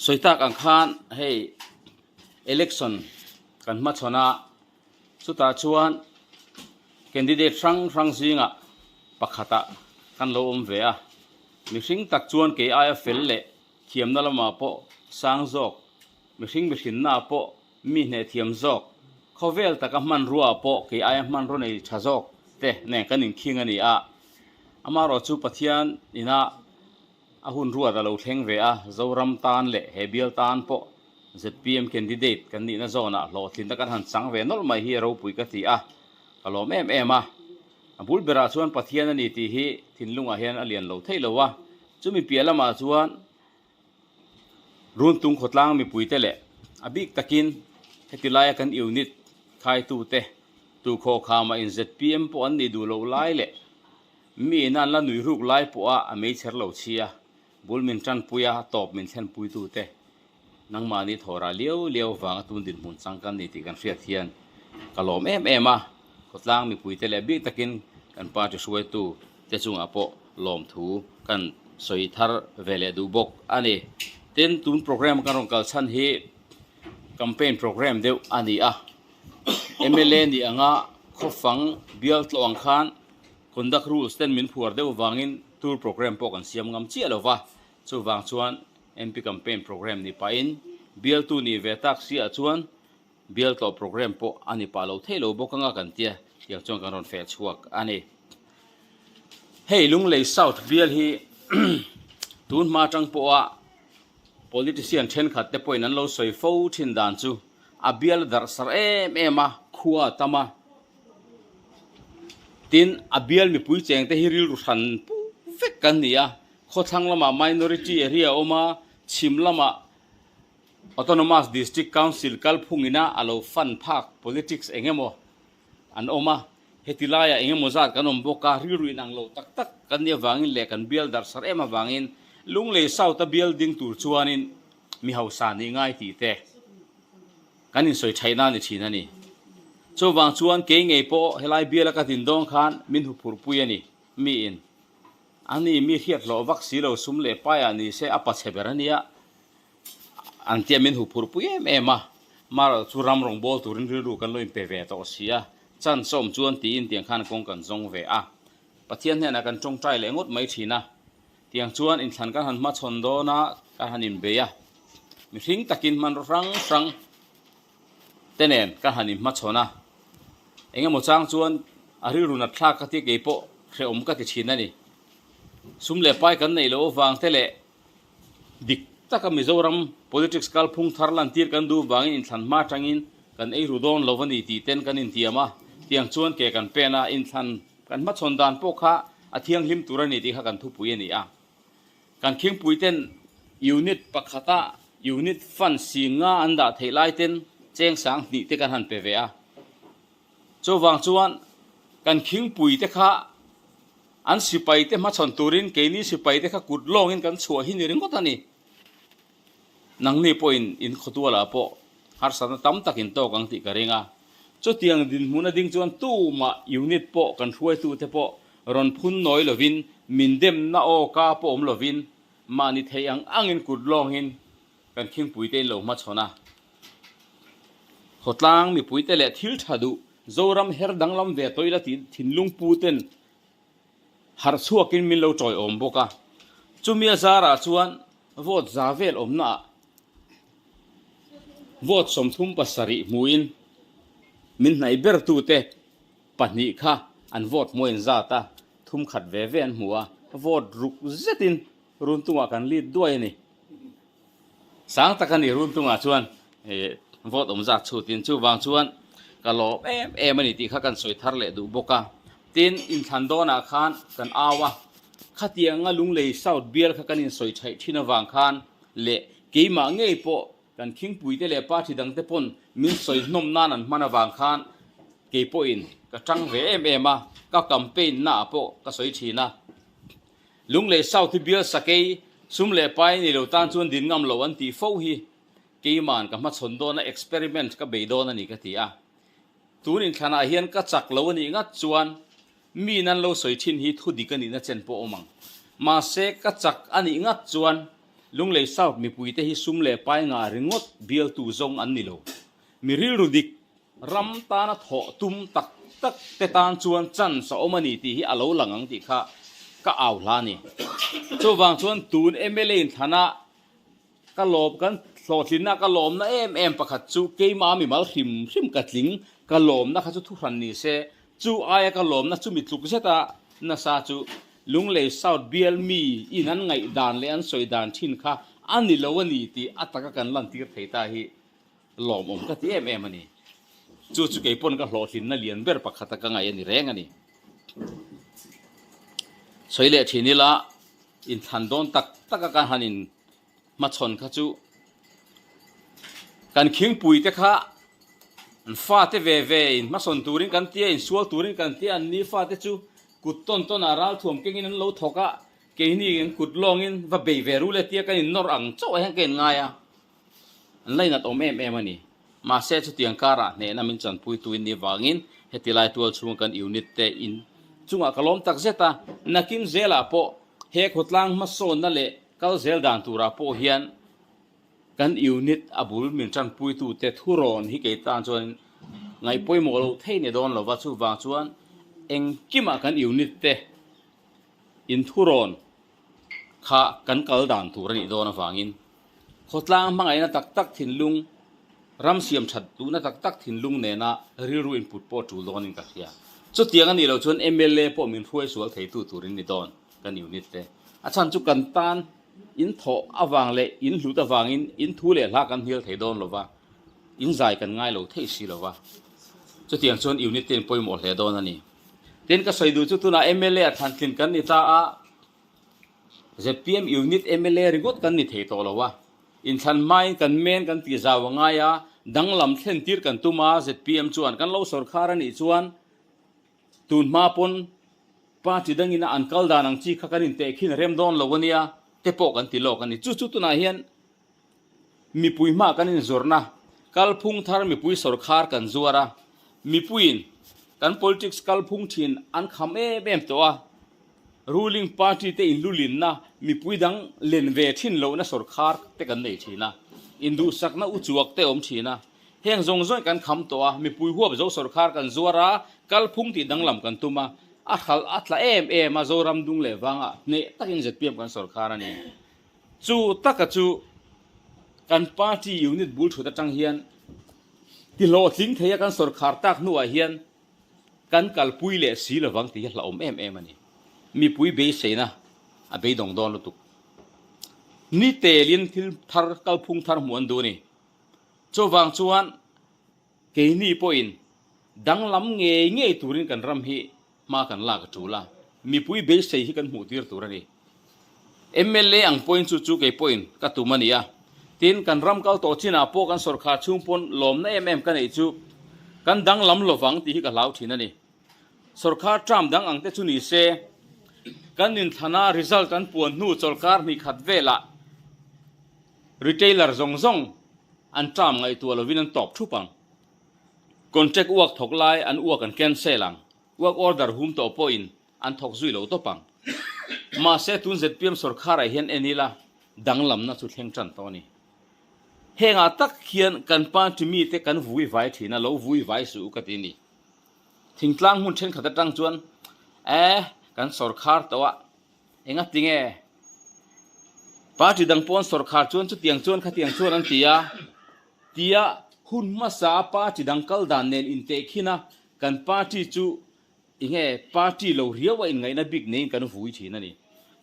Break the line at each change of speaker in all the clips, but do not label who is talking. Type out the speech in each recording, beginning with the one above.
Sawi tak ang khan hei election kan hmachhawn a, chutah chuan candidate hrang hrang zingah pakhatah kan lo awm ve a, mihring tak chuan kei aia fel leh thiamna lamah pawh sang zawk, mihring mihrinnaah pawh mi hneh thiam zawk, khawvel taka hmanruaah pawh kei aia hmanraw nei tha zawk te nen kan inkhing a ni a. Amaherawhchu chu Pathian ina a hun ruat a lo thleng ve a, Zoram tan leh he bial tan pawh zpm candidate kan nihna zawnah hlawhtlinna kan han chang ve nawlh mai hi a ropui ka ti a, ka lawm em em a. A bul berah chuan Pathian a ni tih hi thinlungah hian a lian lo theih lo a, chumi piah lamah chuan Runtung khawtlang mipuite leh a bik takin heti laia kan unit khaitute tukhawkhama in zpm pawh an nih duh loh lai leh mi ina an la nui ruk lai pawha a meichher lo chhia bul min tanpui a tawp min thlenpuitute nangmahni thawhrah liau liau vanga tun dinhmun chang kan ni tih kan hriat hian ka lawm em em a, khawtlang mipuite leh bik takin kan party hruaitu te chungah pawh lawmthu kan sawi thar ve leh duh bawk a ni. Tin, tun program kan rawn kal chhan hi campaign program deuh a ni a, mla nih anga khawfang bial tlawh ang khan conduct rules ten min phuar deuh vangin tour program pawh kan siam ngam chiah lo va, chuvang chuan MP campaign program ni pahin bialtu nih ve tak siah chuan Bial tlawh program pawh a ni pah lo thei lo bawk anga kan tia tiang chuan kan rawn feh chhuak a ni. Hei Lunglei South bial hi tun hma atang pawha politician thenkhat te pawhin an lo sawi fo thin dan chu a bial a darh sar em em a, khua a tam a. Tin, a bial mipui cheng te hi rilru hran pu vek kan ni a, khawthlang lamah minority area a awm a, chhim lamah Autonomous District Council kalphungina a lo fan phak politics eng emaw an awm a, heti laiah eng emaw zat kan awm bawk a, rilru inang lo tak tak kan nih avangin leh kan bial darh sarh em avangin Lunglei South-a bial ding tur chuanin mi hausa nih ngai tih te kan insawi thaihna a ni thin a ni. Chuvang chuan kei ngei pawh helai biala ka din dawn khan min huphurhpui a ni, miin a ni mi hriat hlawh vak si lo sum leh paiah ni se a pachhe ber a nia. An tia min huphurhpui em em a, Mara chu ram rawn bawl turin rilru kan lo inpe ve tawh si a, chance awm chuan tiin tiang khan kawng kan zawng ve a. Pathian hnenah kan tawngtai leh ngawt mai thin a, tiang chuan inthlan kan han hmachhawn dawn a, kan han inbei a, mihring takin hmanraw hrang hrang te nen kan han inhmachhawn a, engemaw chang chuan a rilru nat thlak ka tia keipawh hrehawm ka ti thin a ni. Sum leh pai kan neih loh avang te leh Dik taka Mizoram politics kalphung thar lantir kan duh vangin inthlan hma atangin kan ei ru dawn lo a ni tih ten kan intiam a, tiang chuan ke kan pen a, inthlan kan hmachhawn dan pawh kha a thianghlim tur a ni tih kha kan thupui a ni a. Kan khingpui ten unit pakhata unit fund singa an dah theih lai ten cheng 2000 te kan han pe ve a. Chuvang chuan kan khingpui te kha An sipaite hmachhawn turin keini sipaite kha kut lawngin kan chhuah hi ni ringawt a ni. Nangni pawhin in khawtualah pawh harsatna tam tak in tawk ang tih ka ring a. Chutiang dinhmun a ding chuan tumah unit pawh kan hruaitute pawh rawn phun nawi lovin min demna aw ka pawh awm lovin mahni theih ang angin kut lawngin kan khingpuite in lo hmachhawn a. Khawtlang mipuite leh thil tha duh Zoram her danglam ve tawh ila tih thinlung pu ten harh chhuakin min lo tawiawm bawk a. Chumi a zarah chuan vote za vel awmnaah vote 37 hmuin min hnaih bertute pahnih kha an vote hmuh a inzat a, thum khat ve ve an hmu a, vote ruk zetin Runtungah kan lead duai a ni. Sang tak a ni Runtungah chuan vote awm zat chhutin chuvang chuan ka lawm em em a ni tih kha kan sawi thar leh duh bawk a. Tin, inthlan dawnah khan kan au a, khatianga Lunglei South bial kha kan insawi thaih thin avang khan leh keimah ngei pawh kan khingpuite leh party dangte pawn min sawi hnawm nan an hman avang khan kei pawhin ka tang ve em em a, ka campaign naah pawh ka sawi thin a. Lunglei South hi bial sakei sum leh pai ni lo tan chuan din ngam lo an tih fo hi keiman ka hmachhawn dawn a, experiment ka bei dawn a ni ka ti a. Tun inthlanah hian ka chak lo a nih ngat chuan mi nan lo sawi thin hi thu dik a nihna chen pawh awm ang. Mahse ka chak a nih ngat chuan. Lunglei South mipuite hi sum leh pai ngah ringawt bialtu zawng an ni lo. Mi rilru dik ram tana thawh tum tak tak te tan chuan chance a awm a ni tih hi a lo lang ang tih kha ka au hla a ni. Chuvang chuan tun mla inthlanah Ka lawm kan hlawhtlinna ka lawmna em em pakhat chu keimah mimal hrim hrim ka tling ka lawmna kha chu thuhran ni se chu aia ka lawmna chumi tluk zeta nasa chu Lunglei South bial mi in an ngaihdan leh an sawi dan thin kha a ni lo a ni tih a taka kan lantir thei ta hi lawmawm ka ti em em a ni. Chu chu keipawn ka hlawhtlinna lian ber pakhata ka ngaih a ni reng a ni. Sawi leh thin ila Inthlan dawn tak tak a kan han in hmachhawn kha chu kan khingpui te kha an fate ve ve in hmasawn turin kan tia insual turin kan tia an ni fate chu kut tawn tawn ah ralthuam kengin an lo thawk a keini an kut lawngin va bei ve rul e tia kan in nawr ang chauh ah hian ka in ngai a. An lainat awm em em a ni. Mahse chutiang karah hnehna min chanpuitu in nih vangin heti lai tual chhunga kan unit te in chungah ka lawm tak zet a, nakin zelah pawh he khawtlang hmasawnna leh kal zel dan turah pawh hian kan unit a bul min tanpuitu te thurawn hi kei tan chuan ngaih pawimawh loh thei ni dawn lova chuvang chuan engkimah kan unit te in thurawn kha kan kal dan tur a nih dawn avangin Khawtlang hmangaihna tak tak thinlung, ram siam that duhna tak tak thinlung nena rilru input pawh tul dawnin ka hria. Chutiang a nih loh chuan mla pawh min hruai sual theitu turin ni dawn kan unit te. A chhan chu kan tan in thawh avang leh in hlut avangin in thu leh hla kan hnial thei dawn lova, in zai kan ngai lo thei si lova. Chutiang chuan unit te in pawimawh hle dawn a ni. Tin, ka sawi duh chu tunah mla a thlantlin kan ni ta a. Zpm unit mla ringawt kan ni thei tawh lo a, inthlan hmain kan men kan tih zau a ngai a, danglam thlen tir kan tum a, zpm chuan kan lo sawrkhar a nih chuan tun hma pawn party dangin a an kal dan ang chi kha kan intehkhin rem dawn lo a nia te pawh kan ti lawk a ni. Chu chu tunah hian Mipui hma kan inzawrhna, kalphung thar mipui sawrkhar kan zuar a, mipuiin kan politics kalphung thin an kham em em tawh a, ruling party te inlulinna mipui dang len ve thin lohna sawrkhar te kan nei thin a, induhsakna uchuak te awm thin a, heng zawng zawng kan kham tawh a, mipui huap zo sawrkhar kan zuar a, kalphung tih danglam kan tum a, a hralh a tla em em a, Zoram dung leh vangah hneh takin zpm kan sawrkhar a ni. Chu taka chu kan party unit bul thut atang hian ti hlawhtling thei a kan sawrkhar tak hnuah hian kan kalpui leh si lovang tih hi hlauhawm em em a ni. Mipui beiseina a beidawng dawn lutuk. Ni telin thil thar kalphung thar hmuh an duh a ni. Chuvang chuan Keini pawhin danglam ngei ngei turin kan ram hi hma kan lak a tul a, mipui beisei hi kan hmuh tir tur a ni. Mla ang pawhin chu chu kei pawhin ka tum a ni a, tin kan ram kal tawh chinah pawh kan sawrkhar chhung pawn lawmna em em ka neih chu kan danglam lovang tih hi ka hlau thin a ni. Sawrkhar term dang ang te chu ni se, kan inthlana result an puan hnu chawlkar hnih khat velah Retailer zawng zawng an term ngaihtuah lovin an tawp thup ang. Contract uak thawk lai an uak an cancel ang. Work order hum tawh pawhin an thawk zui lo tawp ang. Mahse tun zpm sawrkharah hian en ila danglamna chu thleng tan tawh a ni. Hengah tak hian kan party mite kan vui vai thin a, lo vui vai suh u ka ti ni. Thingtlang hmun thenkhat atang chuan eh kan sawrkhar tawh a, Enga tinge? Party dang pawn sawrkhar chuan chutiang chuan khatiang chuan an ti a, tia hun hmasa a party dang kal dan nen intehkhin a, kan party chu enge party lo riau a inngaihna bik neiin kan vui thin a ni.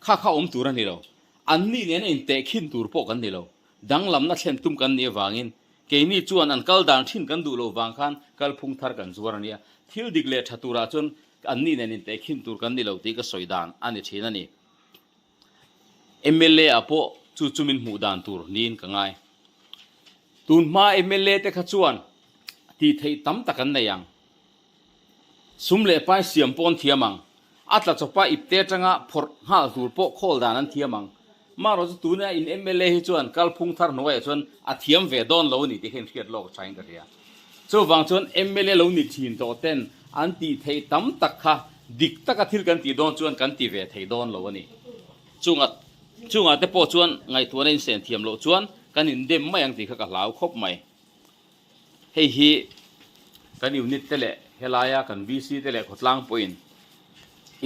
Kha kha awm tur a ni lo. Anni nena intehkhin tur pawh kan ni lo. Danglamna thlen tum kan nih avangin keini chuan an kal dan thin kan duh loh vang khan kalphung thar kan zuar a nia. Thil dik leh tha turah chuan Anni nen intehkhin tur kan ni lo tih ka sawi dan a ni thin a ni. Mla ah pawh chu chu min hmuh dan tur niin ka ngai. Tun hma mla te kha chuan tih theih tam tak an nei ang. Sum leh pai siam pawh an thiam ang. A tla chawpa ipte atanga phawrh nghal tur pawh khawl dan an thiam ang. Marawh chu tuna in mla hi chuan kalphung thar hnuaiah chuan a thiam ve dawn lo a ni tih kha inhriat lawk a thain ka hria. Chuvang chuan mla lo ni thin tawh ten an tih theih tam tak kha dik taka thil kan tih dawn chuan kan ti ve thei dawn lo a ni. Chunga Chungah te pawh chuan ngaihtuahna insen thiam loh chuan kan indem mai ang tih kha ka hlau khawp mai. Hei hi kan unit te leh helaia kan VC te leh khawtlang pawhin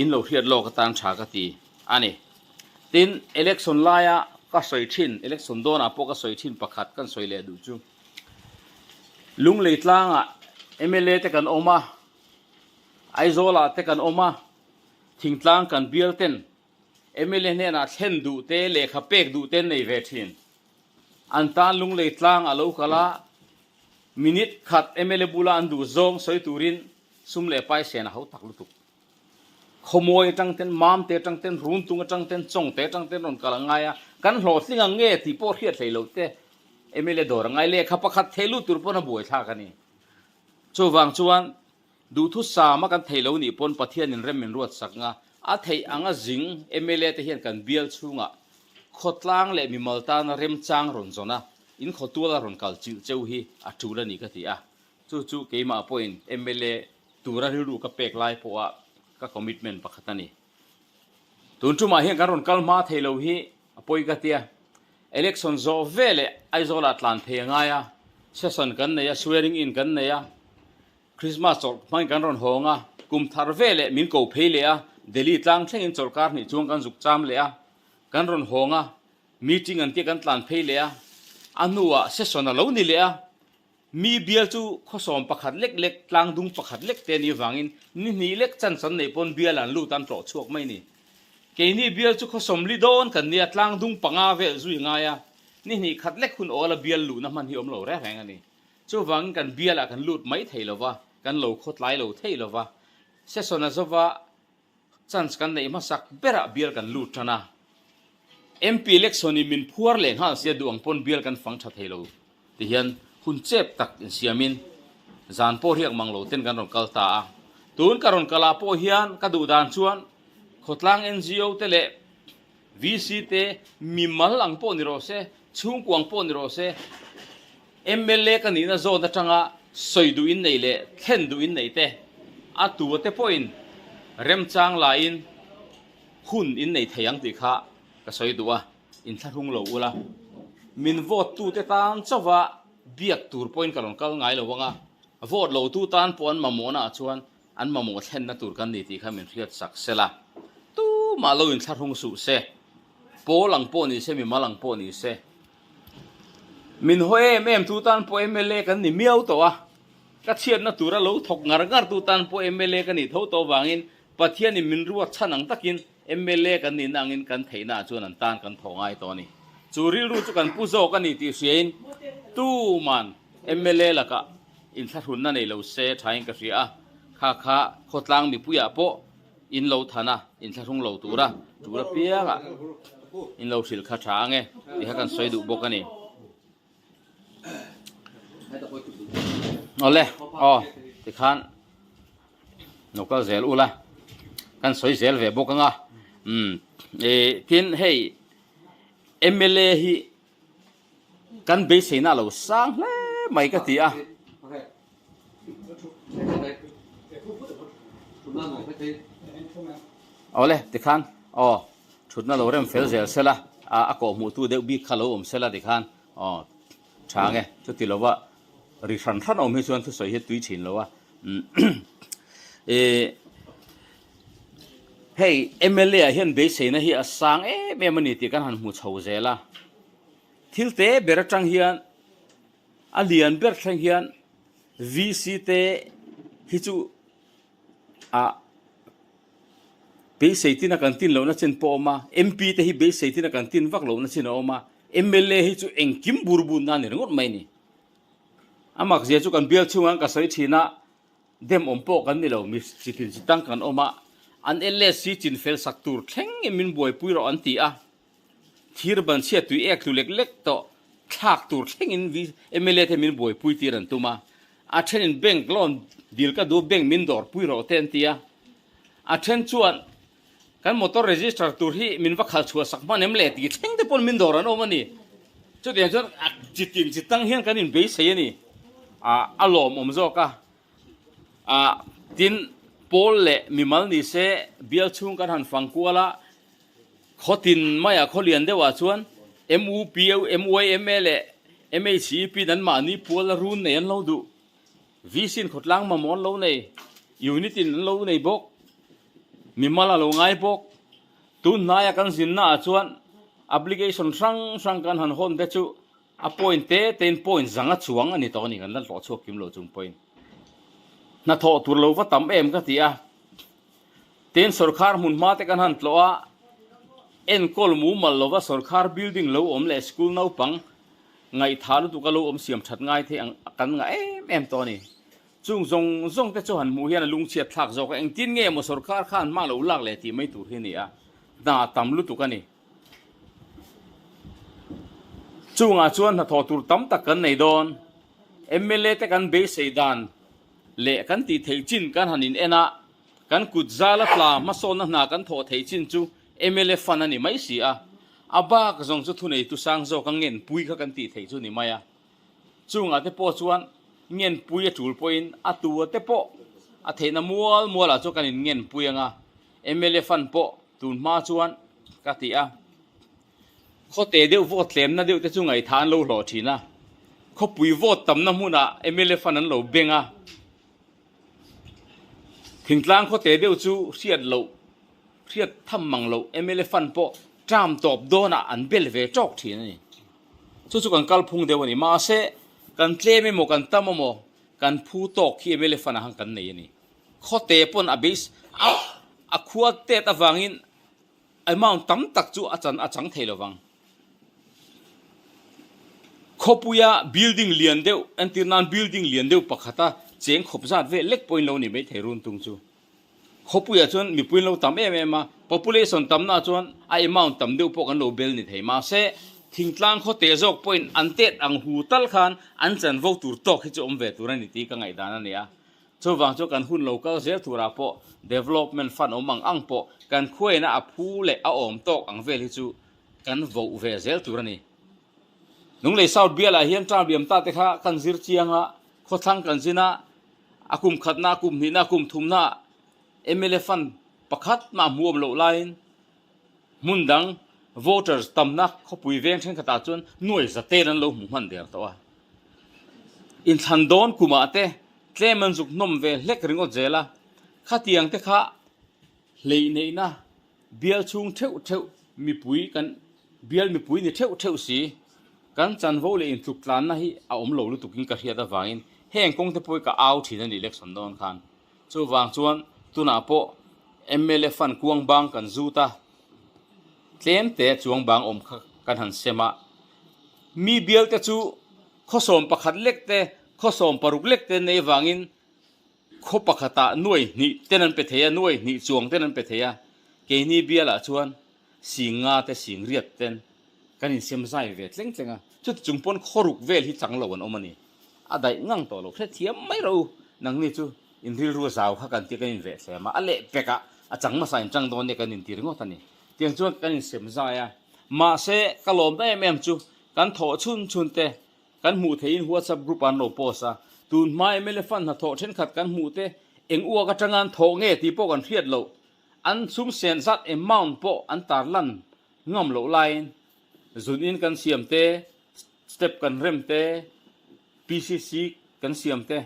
in lo hriat lawk atan tha ka ti a ni. Tin, election laia ka sawi thin, election dawnah pawh ka sawi thin pakhat kan sawi leh duh chu Lunglei tlangah mla te kan awm a, Aizawlah te kan awm a, thingtlang kan bial ten mla hnenah thlen duh te, lehkha pek duh te an nei ve thin. An tan Lunglei tlang a lo kal a, minute khat mla bula an duh zawng sawi turin sum leh pai sen a ho tak lutuk. Khawmawi atang ten, Mamte atang ten, Runtung atang ten, Chawngte atang ten rawn kal a ngai a, kan hlawhtling ang nge tih pawh hriat hlei lo te mla dawr a ngai. Lehkha pakhat thei lut tur pawn a buaithlak a ni. Chuvang chuan Duhthusam a kan thei lo nih pawn Pathianin rem min ruat sak nga, a theih anga zing mla te hian kan bial chhungah khawtlang leh mimal tana remchang rawn zawn a, in khawtual a rawn kal chilh cheu hi a tul a ni ka ti a. Chu chu keimah pawhin mla tura rilru ka pek lai pawha ka commitment pakhat a ni. Tun tumah hian kan rawn kal hma thei lo hi a pawi ka tia. Election zawh veleh Aizawlah tlan phei a ngai a, session kan nei a, swearing in kan nei a, Christmas chawlh hmangin kan rawn hawng a, kum thar veleh min ko phei leh a, Delhi tlang thlengin chawlhkar hnih chuang kan zuk cham leh a, kan rawn hawng a, meeting an tia kan tlan phei leh a, a hnuah session a lo ni leh a, mi bial chu khawsawm pakhat lek lek, tlang dung pakhat lek te a nih avangin ni hnih lek chance an neih pawn bial an lut an tlawh chhuak mai a ni. Keini bial chu khawsawm li dawn kan nia, tlang dung panga vel zui ngai a, ni hnih khat lek hun awla bial luhna hman hi awm lo reng reng a ni. Chuvangin kan bialah kan lut mai thei lo va, kan lo khawtlai lo thei lo va. Session a zova chance kan neih hmasak berah bial kan lut tan a. MP election in min phuar leh nghal sia duh ang pawn bial kan fang tha thei lo ti hian hun chep tak insiamin zan pawh riak mang lo ten kan rawn kal ta a. Tun ka rawn kal ah pawh hian ka duh dan chuan khawtlang NGO te leh VC te mimal ang pawh ni rawh se, chhungkua ang pawh ni rawh se, Mla ka nihna zawn atanga sawi duh in nei leh thlen duh in nei te, a tua te pawhin remchang laiin hun in nei thei ang tih kha ka sawi duh a, inthlahrung lo ula. Min vote tu te tan chauha biak tur pawhin ka rawn kal ngai lo ang a, vote lo tu tan pawh an mamawhna ah chuan an mamawh thlenna tur kan ni tih kha min hriat sak sela, tumah lo inthlahrung suh se, pawl ang pawh ni se, mimal ang pawh ni se. Min haw em em tu tan pawh mla kan ni miau tawh a, ka chhiatna tura lo thawk ngar ngar tu tan pawh mla ka nih tho tawh avangin Pathianin min ruat chhan ang takin mla kan nihna angin kan theihna ah chuan an tan kan thawh ngai tawh a ni. Chu rilru chu kan pu zawk a ni tih hriain tuman mla lakah inthlahrunna nei lo se thain ka hria a, kha kha khawtlang mipuiah pawh In lo than a, in thlahrung lo tura tul apiangah in lo hrilh kha tha ang e tih kha kan sawi duh bawk a ni. Awle, aw, tikhan lo kal zel ula, kan sawi zel ve bawk ang a. Umm, e, tin hei mla hi Kan beiseina a lo sang hle mai ka ti a. Awle tikhan aw thutna lo rem fel zel sela a kawh hmuh tu deuh bik kha lo awm sela tikhan aw tha nge chuti lova ri hran hran awm hi chuan thusawi hi tui thin lo a e hei mla ah hian beiseina hi a sang em em a ni tih kan han hmu chho zel a. Thil te ber atang hian a lian ber thleng hian VC te hi chu ah beisei tin a kan tin lohna chin pawh a awm a, MP te hi beisei tin a kan tin vak lohna chin a awm a, mla hi chu engkim bur bun na a ni ringawt mai a ni. A mak zia chu kan bial chhungah ka sawi thin a, dem awm pawh kan ni lo, mi chi tin chi tang kan awm a, an LSC chin fel sak tur thlengin min buaipui rawh an ti a, Thir ban chhia tui ek tlu lek lek tawh thlak tur thlengin mla te min buaipui tir an tum a, a thenin bank loan dil ka duh bank min dawr pui rawh te an ti a, a then chuan kan motor register tur hi min va khalh chhuah sak hman em le tih thleng te pawn min dawr an awm a ni. Chutiang chuan a chitin chitang hian kan inbeisei a ni, a lawmawm zawk a, tin pawl leh mimal ni se bial chhung kan han fang kual a. Khaw tin maiah khaw lian deuhah chuan MUP, MYMA leh MHEP in anmahni pual a run nei an lo duh. VC in khawtlang mamawh an lo nei, unit in an lo nei bawk, mimal a lo ngai bawk. Tun hnaia kan zinna ah chuan application hrang hrang kan han hawn te chu a point te te in point zang a chuang a ni tawh a ni, kan la hlawh chhuak kim lo chung pawhin hnathawh tur lo va tam em ka ti a. Tin sorkar hmun hma te kan han tlawh a, enkawl mumal lova sorkar building lo awm leh school naupang ngaihthah lutuk a lo awm siam that ngai thei ang kan ngah em em tawh a ni. Chung zawng zawng te chu han hmuh hian a lungchhiat thlak zawk a, engtin nge maw sorkar khan hma lo lak leh tih mai tur hi a ni a, hna tam lutuk a ni. Chungah chuan hnathawh tur tam tak kan nei dawn. Mla te kan beisei dan leh kan tih theih chin kan han in en a, kan kut zala tla hmasawnna hna kan thawh theih chin chu mla fund a ni mai si a, a bak zawng chu thuneitu sang zawka ngenpui kha kan tih theih chu ni mai a. Chungah te pawh chuan ngenpui a tul pawhin a tua te pawh a theihna mual mualah chuan kan in ngenpui ang a, mla fund pawh tun hma chuan ka ti a. Khawte deuh vote tlemna deuh te chu ngaihthah an lo hlawh thin a, khawpui vote tamna hmunah mla fund an lo beng a, thingtlang khawte deuh chu hriat loh, hriat tham mang loh mla fund pawh term tawp dawnah an bel ve tawk thin a ni. Chu chu kan kalphung deuh a ni. Mahse, kan tlem emaw kan tam emaw kan phu tawk khi mla fund ah khan kan nei a ni. Khawte pawn a base a a khua tet avangin Amount tam tak chu a chan a chang thei lovang. Khawpuia building lian deuh, entir nan building lian deuh pakhata cheng khawp zat vel lek pawhin lo ni mai thei run tung chu. Khawpuiah chuan mipuiin lo tam em em a, population tamna chuan a amount tam deuh pawh kan lo bel ni thei. Mahse, thingtlang khawte zawk pawhin an tet ang hu tal khan an chanvo tur tawk hi chu awm ve tur a ni tih ka ngaihdan a ni a. Chuvang chu kan hun lo kal zel turah pawh development fund awm ang ang pawh kan khuaina a phu leh a awm tawk ang vel hi chu kan voh ve zel tur a ni. Lunglei South bialah hian term liam ta te kha kan zir chiang a, khawthlang kan zin a, a kum khatna, a kum hnihna, a kum thumna mla fund pakhat mah hmuh awm loh laiin Hmun dang voters tamna khawpui veng thenkhatah chuan nuai zaten an lo hmu hman der tawh a. Inthlan dawn kumah te tlem an zuk hnawm ve hlek ringawt zel a, khatiang te kha hleih neihna bial chhung theuh theuh mipui kan bial mipui ni theuh theuh si kan chanvo leh intluk tlanna hi a awm lo lutukin ka hriat avangin heng kawng te pawh hi ka au thin a ni election dawn khan. Chuvang chuan tunah pawh mla fund kuang bang kan zut a, tlem te chuang bang awm kha kan han sem a. Mi bial te chu khawsawm pakhat lek te, khawsawm paruk lek te nei vangin khaw pakhatah nuai hnih ten an pe thei a, nuai hnih chuang ten an pe thei a. Keini bialah chuan sing nga te sing riat ten kan insem zai ve tleng tleng a, chuti chung pawn khawruk vel hi chang lo an awm a ni. A daih ngang tawh lo hrethiam mai rawh u, nangni chu in rilru a zau kha kan tia kan inveh thlem a, a leh pek ah a chang hmasa in chang dawn nia kan inti ringawt a ni. Tiang chuan kan insem zai a, mahse ka lawm ta em em chu kan thawh chhun chhun te kan hmuh theihin WhatsApp group ah an lo post a, tun hma mla fund hnathawh thenkhat kan hmuh te eng uak atanga an thawh nge tih pawh kan hriat loh, an sum sen zat amount pawh an tarlan ngam loh laiin zun in kan siam te, Step kan rem te, PCC kan siam te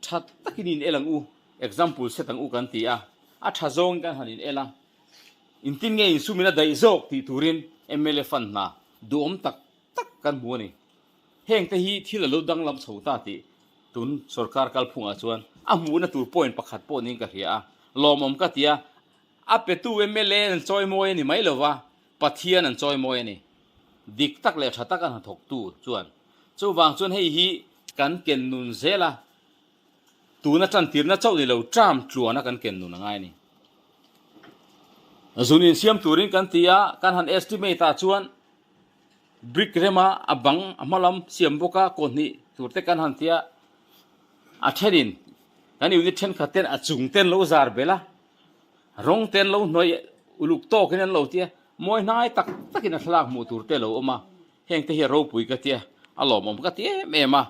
tha takin in el ang u, example set ang u kan ti a, a tha zawngin kan han in el a, intin nge insumin a daih zawk tih turin mla fund hna duhawm tak tak kan hmu a ni. Heng te hi thil a lo danglam chho ta tih tun sorkar kalphungah chuan a hmuhna tur point pakhat pawh niin ka hria a, lawmawm ka ti a, a petu mla an chawimawi a ni mai lova, Pathian an chawimawi a ni. Dik tak leh tha taka hnathawktu chuan chuvang chuan hei hi kan ken nun zel a, tuna tantirna chauh ni lo term tluana kan ken nun a ngai a ni. Zun insiam turin kan ti a, kan han estimate ah chuan brick rema a bang a hma lam siam bawk a kaw hnih tur te kan han ti a, a thenin kan unit thenkhat ten a chung ten lo zar belh a, Rawng te an lo hnuai uluk tawkin an lo tia, mawi hnai tak takin a thlalak hmuh tur te a lo awm a, heng te hi a ropui ka tia, a lawmawm ka ti em em a,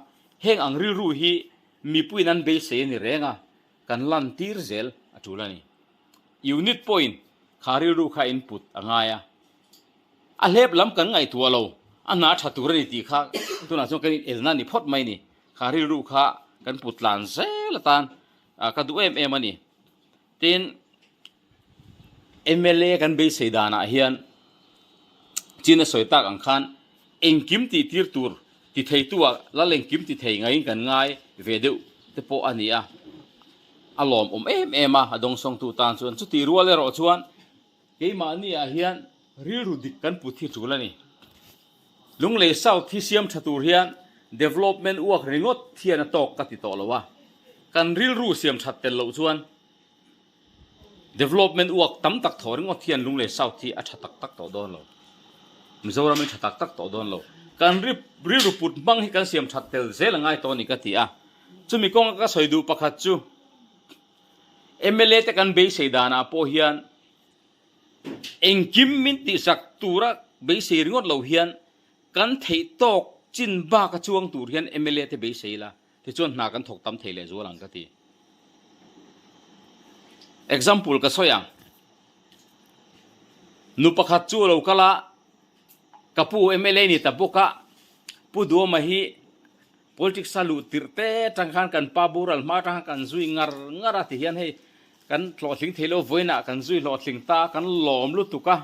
heng ang rilru hi mipuiin an beisei a ni reng a, kan lan tir zel a tul a ni. Unit pawhin kha rilru kha input a ngai a. A hlep lam kan ngaihtuah lo, a hna tha tur a ni tih kha tunah chuan kan inelna a ni phawt mai a ni. Kha rilru kha kan put tlan zel atan ka duh em em a ni. Tin, mla kan beisei danah hian chin a sawi tak ang khan engkim tih tir tur ti theitu ah lal engkim ti thei ngaiin kan ngai ve deuh te pawh a ni a, a lawmawm em em a, a dawngsawngtu tan chuan chutih rual erawh chuan Keimahni ah hian rilru dik kan put hi tul a ni. Lunglei South hi siam tha tur hian development uak ringawt hian a tawk ka ti tawh lo a, kan rilru siam that tel loh chuan development uak tam tak thaw ringawt hian Lunglei South hi a tha tak tak tawh dawn lo. Mizoram hi tha tak tak tawh dawn lo. Kan rilru put hmang hi kan siam that tel zel a ngai tawh a ni ka ti a. Chumi kawnga ka sawi duh pakhat chu Mla te kan beisei danah pawh hian engkim min tihsak tura beisei ringawt lo hian kan theih tawk chin bak a chuang tur hian mla te beisei ila tichuan hna kan thawk tam thei leh zual ang ka ti. Example ka sawi ang, nu pakhat chu a lo kal a, ka pu mla ni ta bawk a, Pu Duama hi Politics a luh tirh te atang khan kan pa boral hma atang khan kan zui ngar ngar a ti hian hei kan hlawhtling thei lo vawiinah kan zui hlawhtling ta a kan lawm lutuk a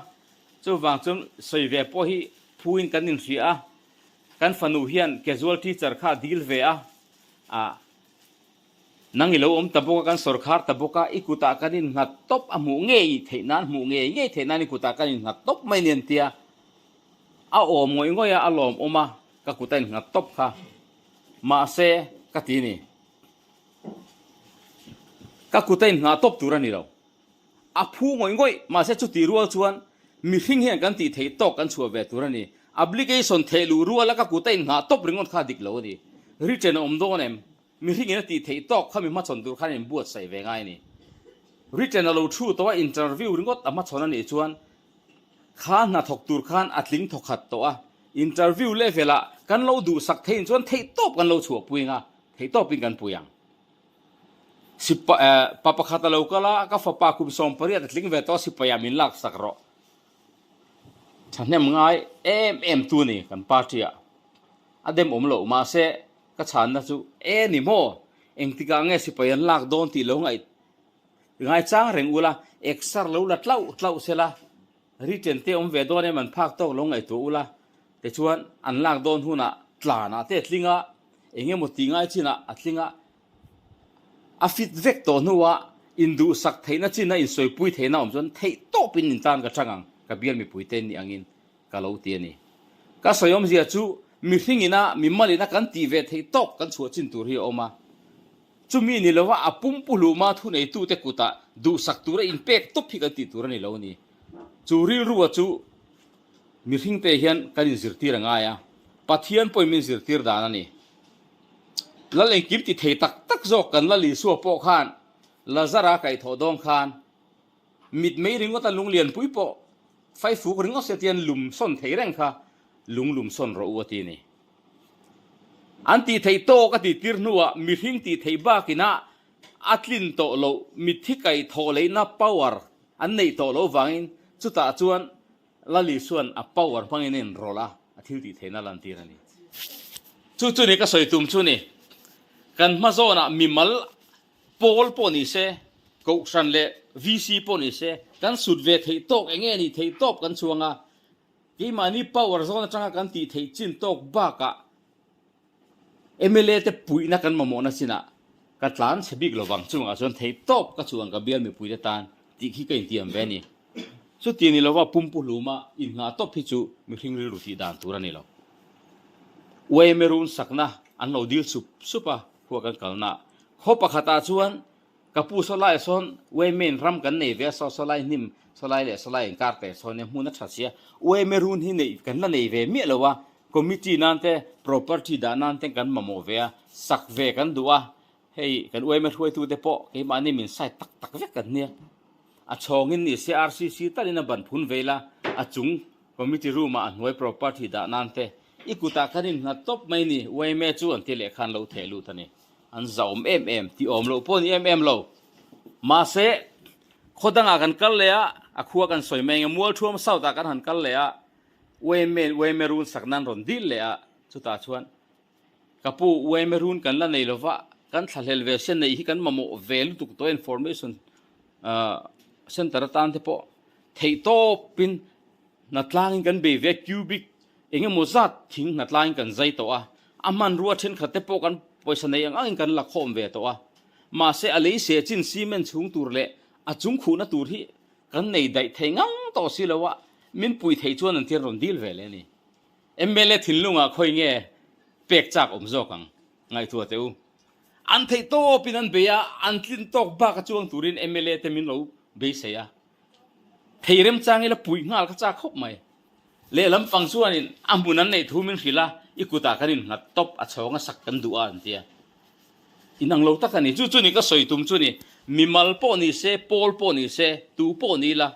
chuvang chuan sawi ve pawh hi phuin kan inhria a kan fanu hian casual teacher kha a dil ve a ah Nang i lo awm ta bawk a, kan sawrkhar ta bawk a, i kutah kan innghat tawp a hmuh ngei theih nan, hmuh ngei ngei theih nan i kutah kan innghat tawp mai nen tia a awm ngawih ngawih a, a lawmawm a, ka kut a innghat tawp kha. Mahse, ka ti ni. Ka kut a inngah tawp tur a ni lo. A phu ngawih ngawih, mahse chutih rual chuan mihring hian kan tih theih tawk kan chhuah ve tur a ni. Application theih luh ruala ka kut a inngah tawp ringawt kha a dik lo a ni. Written a awm dawn em? Mihringin a tih theih tawk kha mi hmachhawn tur khan inbuatsaih ve ngai a ni. Written a lo thu tawh a, interview ringawt a hmachhawn a nih chuan kha hna thawk tur khan a tling thawkhat tawh a, interview level ah kan lo duhsak theihin chuan theih tawp kan lo chhuahpui ang a, theih tawpin kan pui ang. Sipa eh pa pakhat a lo kal a, ka fapa kum 18 a tling ve tawh a, sipaiah min laksak rawh. Thahnem ngai em em tu a ni kan party ah. A dem awm loh mahse Ka chhanna chu, E ni maw? Engtikah nge sipai an lak dawn tih lo ngaih ngaichang reng ula, exer lo la tlauh tlauh sela, written te awm ve dawn em an phak tawk lo ngaihtuah ula, tichuan an lak dawn hunah tlanah te a tling a, eng emaw tih ngai chinah a tling a, a fit vek tawh hnuah induhsak theihna china insawipui theihna awm chuan theih tawpin intan ka chang ang, ka bial mipuite nih angin. Ka lo ti a ni. Ka sawi awmzia chu mihring ina mi malin a kan tih ve theih tawk kan chhuah chin tur hi a awm a. Chumi ni lova a pumpu hluma thuneitute kutah duhsak tura inpek tawp hi kan tih tur a ni lo a ni. Chu rilrua chu mihringte hian kan inzirtir a ngai a, Pathian pawhin min zirtir dan a ni. Lal engkim ti thei tak tak zawk kan Lal Isua pawh khan Lazara kaihthawh dawng khan Mitmei ringawt a lung lianpui pawh faifuk ringawt se tian lum sawn thei reng kha lung lum sawn rawh u a ti ni. An tih theih tawk a tih tir hnuah mihring tih theih bakina a tlin tawh loh mitthi kaih thawh leihna power an neih tawh loh vangin chutah chuan Lali chuan a power hmangin a inrawlh a, a thil tih theihna lantir a ni. Chu chu ni ka sawi tum chu ni. Kan hma zawnah mimal Pawl pawh ni se, Kohhran leh VC pawh ni se, kan sut ve theih tawk eng nge nih theih tawp kan chuang a, keimahni power zawn atanga kan tih theih chin tawk bakah mla te puihna kan mamawhna chinah ka tlan chhe bik lovang chungah chuan theih tawp ka chuan ka bial mipuite tan tih khi ka intiam ve a ni. Chuti ni lova pumpu hluma innghah tawp hi chu mihring rilru tih dan tur a ni lo. Yma run sakna an lo dil sup sup a, khua kan kalna khaw pakhatah chuan ka pu sawlaiah sawn Yma-in ram kan nei ve a, saw sawlai hnim sawlai leh sawlai inkar teh sawn nia hmun a tha sia, Yma run hi neih kan la nei ve miah lo a, committee nan te property dah nan te kan mamawh ve a, sak ve kan duh a, hei kan Yma hruaitute pawh keimahni min side tak tak vek kan nia. A chhawngin ni se RCC talin a ban phun ve ila, a chung committee room ah a hnuai property dah nan te I kutah khan innghat tawp mai ni, yma chu an ti leh khan lo theh lut a ni. An zahawm em em, tih awm loh pawh a ni em em lo. Mahse, khaw dangah kan kal leh a, a khua kan sawi mai ang e, Mualthuam South ah kan han kal leh a. Yma in yma run sak nan rawn dil leh a, chutah chuan ka pu yma run kan la nei lova, kan thlahlel ve sia neih hi kan mamawh ve lutuk tawh information center atan te pawh theihtawpin hnatlangin kan bei ve a, cubic Eng emaw zat thing hnatlaiin kan zai tawh a, a hmanrua thenkhat te pawh kan pawisa nei ang angin kan la khawm ve tawh a. Mahse a lei seh chin cement chhung tur leh a chung khuhna tur hi kan nei daih thei ngang tawh si lo a, min pui theih chuan an tian rawn dil ve leh a ni. Mla thinlungah khawi nge pek chak awm zawk ang? Ngaihtuah teh u. An theih tawpin an bei a, an tlin tawk bak a chuang turin mla te min lo beisei a. Thei remchang ila puih nghal kha chak khawp mai. Lehlam pang chuanin a hmun an neih thu min hrilh a, i kutah kan innghat tawp a chhawng a sak kan duh a an ti a. Inang lo tak a ni. Chu chu ni ka sawi tum chu ni, mimal pawh ni se, pawl pawh ni se, tu pawh ni ila,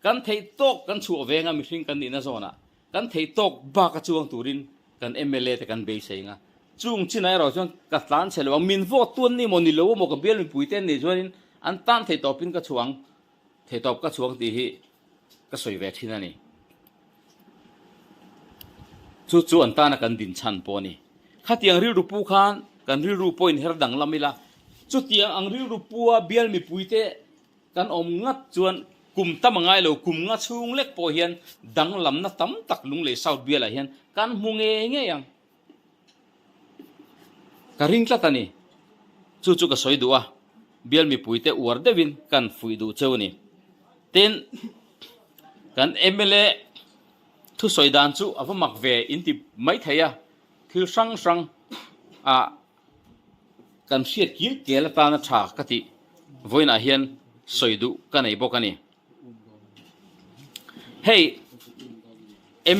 kan theih tawk kan chhuah veng a mihring kan nihna zawnah kan theih tawk bak a chuang turin kan mla te kan beisei ang a. Chung chinah erawh chuan ka tlan chhe lo ang, min vote tu an ni maw ni lo emaw ka bial mipui te an nih chuanin an tan theih tawpin ka chhuah ang. Theihtawp ka chhuang tih hi ka sawi ve thin a ni. Chu chu an tana kan din chhan pawh a ni. Khatiang rilru pu khan kan rilru pawhin her danglam ila, chutiang ang rilru pua bial mipuite kan awm ngat chuan kum tam a ngai lo, kum nga chhung lek pawh hian danglamna tam tak Lunglei South bialah hian kan hmu ngei ngei ang. Ka ring tlat a ni. Chu chu ka sawi duh a, bial mipuite uar deuhin kan fuih duh cheu a ni. Tin, kan mla thusawi dan chu a va mak ve in ti mai thei a, thil hrang hrang ah kan hriat kil kel atana tha ka tih vawiinah hian sawi duh ka nei bawk a ni. Hei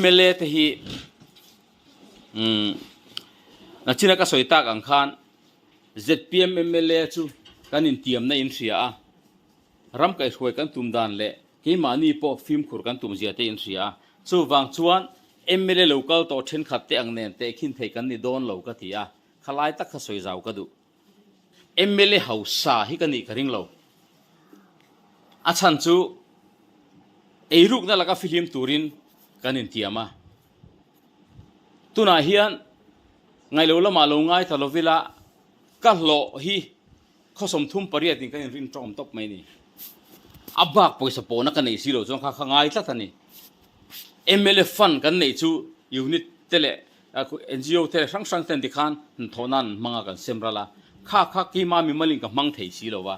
mla te hi. Umm nachina ka sawi tak ang khan zpm mla chu kan intiamna in hria a, ram kaihhruai kan tum dan leh keimahni pawh fimkhur kan tum zia te in hria a, chuvang chuan mla lo kal tawh thenkhat te ang nen tehkhin thei kan ni dawn lo ka ti a, khalai tak kha sawi zau ka duh. Mla hausa hi ka nih ka ring lo. A chhan chu eirukna laka fihlim turin kan intiam a. Tunah hian ngailo lamah lo ngai ta lovila ka hlawh hi khaw 38 in kan inrin tawm tawp mai a ni. A bak pawisa pawhna ka nei si lo chuan kha kha ngai tlat a ni. Mla fund kan neih chu unit te leh NGO te leh hrang hrang ten tikhan hnathawh nan an hmang a kan sem ral a, kha kha keima mimalin ka hmang thei si lo va.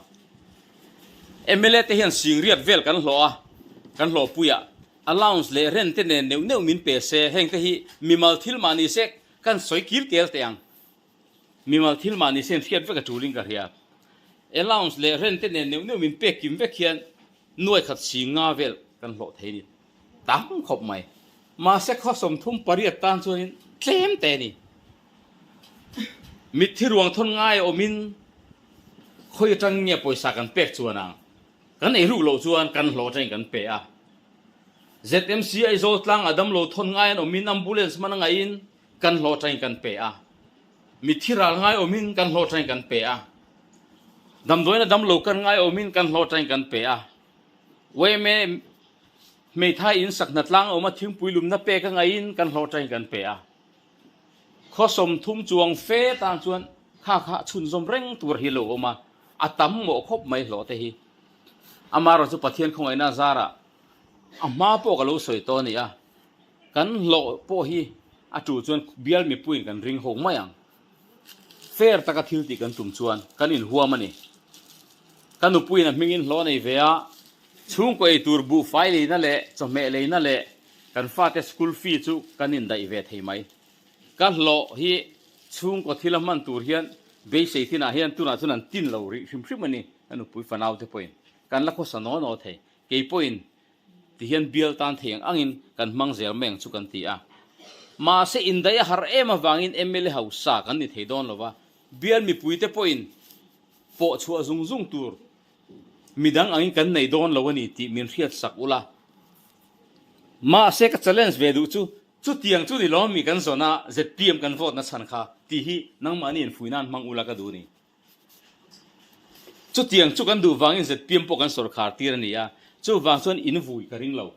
Mla te hian singriat vel kan hlawh a, kan hlawhpuiah Allowance leh rent te nen neuh neuh min pe se, heng te hi mimal thil mah ni se kan sawi kil kel teh ang. Mimal thil mah ni se in hriat vek a tulin ka hria. Allowance leh rent te nen neuh neuh min pek kim vek hian nuai khat si nga vel kan hlawh thei ni tam khawp mai. Mahse khaw 38 tan chuanin tlem te a ni. Mitthi ruang thawn ngai awmin khawi atang nge pawisa kan pek chuan ang. Kan ei ruk loh chuan kan hlawh atangin kan pe a. ZMC Aizawl tlang a damlo thawn ngai an awmin ambulance hman a ngaihin kan hlawh atangin kan pe a. Mitthi ral ngai awmin kan hlawh atangin kan pe a. Damdawiin a damlo kan ngai awmin kan hlawh atangin kan pe a. Yma hmeithai in sak hnatlang a awm a thingpui lumna pek a ngaihin kan hlawh atangin kan pe a. Khaw 30 chuang fe tan chuan kha kha chhunzawm reng tur hi lo awm a, a tam mawh khawp mai hlawh te hi. Amaherawh chu Pathian khawngaihna zarah a hma pawh ka lo sawi tawh a ni a, kan hlawh pawh hi a tul chuan bial mipuiin kan ring ho mai ang. Fair taka thil tih kan tum chuan kan inhuam a ni. Ka nupuiin a hmingin hlawh a nei ve a, chhungkaw ei tur buhfai leina leh chawhmeh leina leh Kan fate school fee chu kan indaih ve thei mai. Ka hlawh hi chhungkaw thil a hman tur hian beisei thinah hian tunah chuan an tin lo rih hrim hrim a ni. Ka nupui fanau te pawhin kan la khawsa naw naw thei. Kei pawhin ti hian bial tan thei ang angin kan hmang zel mai ang chu kan ti a. Mahse indaih a har em avangin mla hausa kan ni thei dawn lo va, bial mipui te pawhin pawh chhuah zung zung tur midang angin kan nei dawn lo a ni tih min hriat sak ula. Mahse ka challenge ve duh chu, chutiang chu ni lawm mi kan zawn a zpm kan vote na chhan kha tih hi nangmahni infuih nan hmang ula ka duh ni. Chutiang chu kan duh vangin zpm pawh kan sawrkhar tir a ni a, chuvang chuan in vui ka ring lo.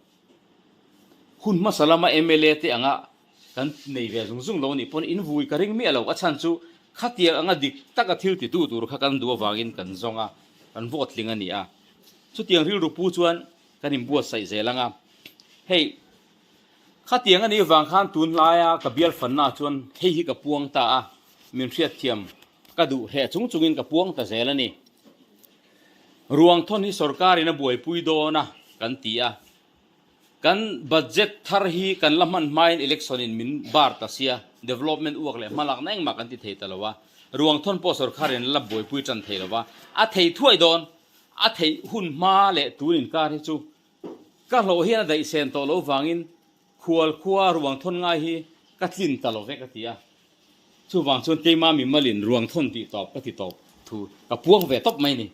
Hun hmasa lama mla te anga kan nei ve zung zung lo nih pawn in vui ka ring miah lo. A chhan chu khatiang anga dik taka thil titu tur kha kan duh avangin kan zawng a, kan vote tling a ni a. Chutiang rilru pu chuan kan inbuatsaih zel ang a. Hei, khatiang a nih vang khan tunlaia ka bial fanna chuan hei hi ka puang ta a, min hriatthiam ka duh hreh chung chungin ka puang ta zel a ni. Ruang thawn hi sorkarin a buaipui dawn a kan ti a, kan budget thar hi kan la hman hmain election in min bar ta sia, development uak leh hmalakna engmah kan ti thei ta lo a, ruang thawn pawh sorkarin a la buaipui tan thei lo va, a thei thuai dawn, a theih hun hma leh tun inkar hi chu ka hlawh hian a daihsen tawh lo vangin khual khua ruang thawn ngai hi ka tlin ta lo ve ka ti a. Chuvang chuan keimah mimalin ruang thawn tih tawp ka ti tawp thu ka puang ve tawp mai ni.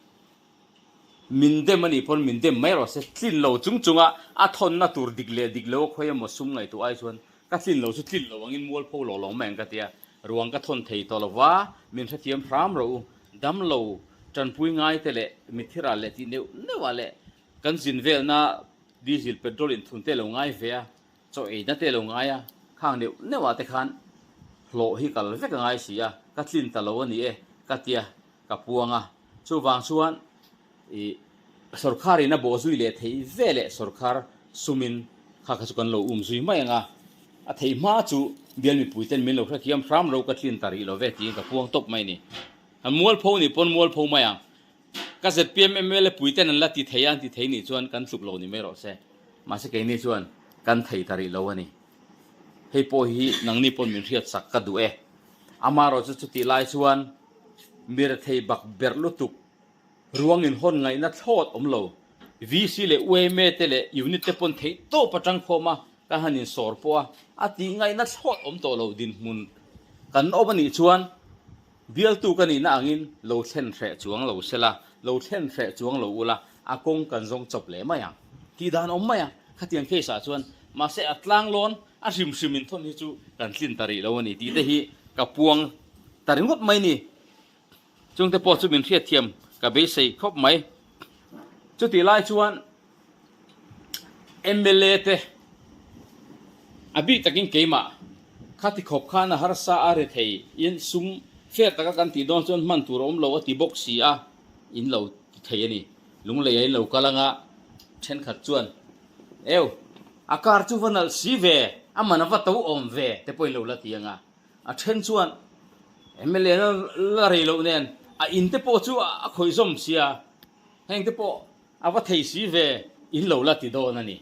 Min dem a nih pawn min dem mai rawh se, tlin lo chung chunga a thawnna tur dik leh dik lo a khawi emaw sum ngaihtuah ai chuan ka tlin lo chu tlin lo angin mualpho lawk lawk mai ang ka ti a, ruang ka thawn thei tawh lo va, min hrethiam hram rawh u, damlo tanpui ngai te leh mithira leh tih neuh neuh ah leh kan zin velna diesel petrol inthun te lo ngai ve a, Chaw eina te lo ngai a, khang neuh neuh ah te khan hlawh hi kal vek a ngai si a, ka tlin ta lo a ni e ka tia ka puang a, chuvang chuan ih sorkar in a bawh zui leh thei ve leh sorkar sumin kha kha chu kan lo um zui mai ang a, a thei hma chu bial mipui ten min lo hrethiam hram ro ka tlin ta rih lo ve tiin ka puang tawp mai a ni. An mualpho nih pawn mualpho mai ang. Ka zpm mla puiten an la ti thei a, an ti thei nih chuan kan tluk lo ni mai rawh se. Mahse keini chuan kan thei ta rih lo a ni. Hei pawh hi nangni pawn min hriat sak ka duh e. Amaherawhchu chutih lai chuan mi rethei bak berh lutuk ruang inhawn ngaihna thlawt awm lo. VC leh UMA te leh unit te pawn theih tawp atang khawm a kan han insawr pawh a, a tih ngaihna thlawt awm tawh lo dinhmun kan awm a nih chuan Bialtu ka nihna angin lo thlen hreh chuang lo sela, lo thlen hreh chuang lo ula, a kawng kan zawng chawp leh mai ang. Tih dan awm mai a, khatiang case ah chuan mahse a tlang lawn a hrim hrim in thawn hi chu kan tlin ta rih lo a ni tih te hi ka puang ta ringawt mai ni. Chungte pawh chu min hriatthiam ka beisei khawp mai. Chutih lai chuan mla te a bik takin keimah khati khawp khan a harsa a ri thei in sum fair taka kan tih dawn chuan hman tur a awm lo a ti bawk si a in lo ti thei a ni. Lunglei ah in lo kal anga thenkhat chuan eu a car chu va nalh si ve a man a va to awm ve te pawh in lo la ti anga a then chuan mla la rei loh nen a in te pawh chu a khawih zawm sia heng te pawh A va thei si ve, in lo la ti dawn a ni.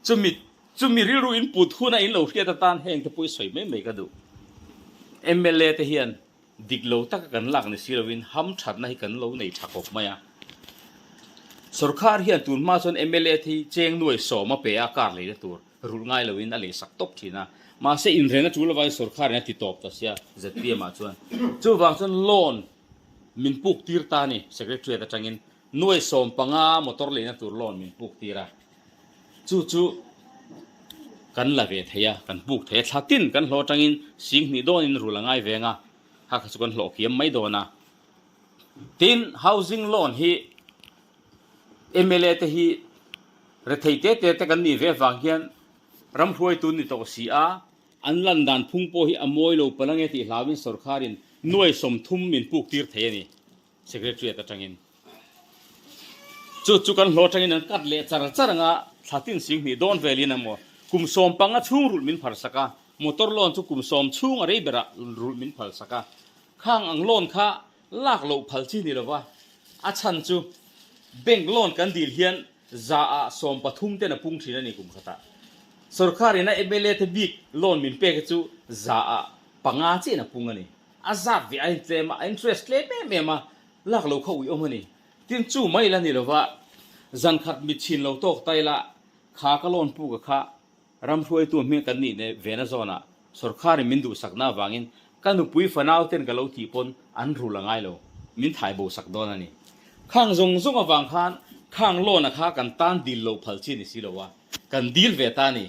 Chumi, chumi rilru in put huna in lo hriat atan heng te pawh i sawi mai mai ka duh. Mla te hian dik lo taka kan lak ni si lovin ham thatna hi kan lo nei tha khawp mai a. Sorkar hian tun hma chuan mla te hi cheng nuai sawm a pe a, kar leina tur rulh ngai lovin a leisak tawp thin a. Mahse inrena tul avangin sorkarin a ti tawp ta sia zpm ah chuan. Chuvang chuan loan min puk tir ta a ni Secretariat atangin. Nuai 15 motor leina tur loan min puk tir a, chu chu kan la ve thei a, kan puk thei a, thla tin kan hlawh atangin 2000 dawnin rul a ngai veng a, kha kha chu kan hlawh kiam mai dawn a. Tin, housing loan hi mla te hi rethei te te te kan nih ve avang hian ramhruaitu ni tawh si a, an lan dan phung pawh hi a mawi lo palh ange tih hlauin sorkharin nuai 30 min puk tir thei a ni. Secretariat atangin chu chu kan hlawh atangin an cut leh char char anga thla tin 2000 dawn velin emaw kum 15 chhung rulh min phal sak a, motor loan chu kum 10 chhung a rei berah rulh min phal sak a, khang ang loan kha lak loh phal chi ni lova a chhan chu bank loan kan dil hian za ah 13 ten a pung thin a ni kum khatah. Sorkar ina mla te bik loan min pek hi chu za ah panga chiah in a pung a ni. A zat ve a intlem a, a interest tlem em em a, lak lo kha uiawm a ni. Tin chu mai la ni lova, zan khat mit chhin lo tawk ta ila, kha ka loan puk a kha ramhruaitu hming kan nih leh vena zawnah sorkharin min duhsakna avangin ka nupui fanau ten ka lo tih pawn an rul a ngai lo, min thai bo sak dawn a ni. Khang zawng zawng avang khan khang loan a kha kan tan dil loh phal chi ni si lo a, kan dil ve ta a ni.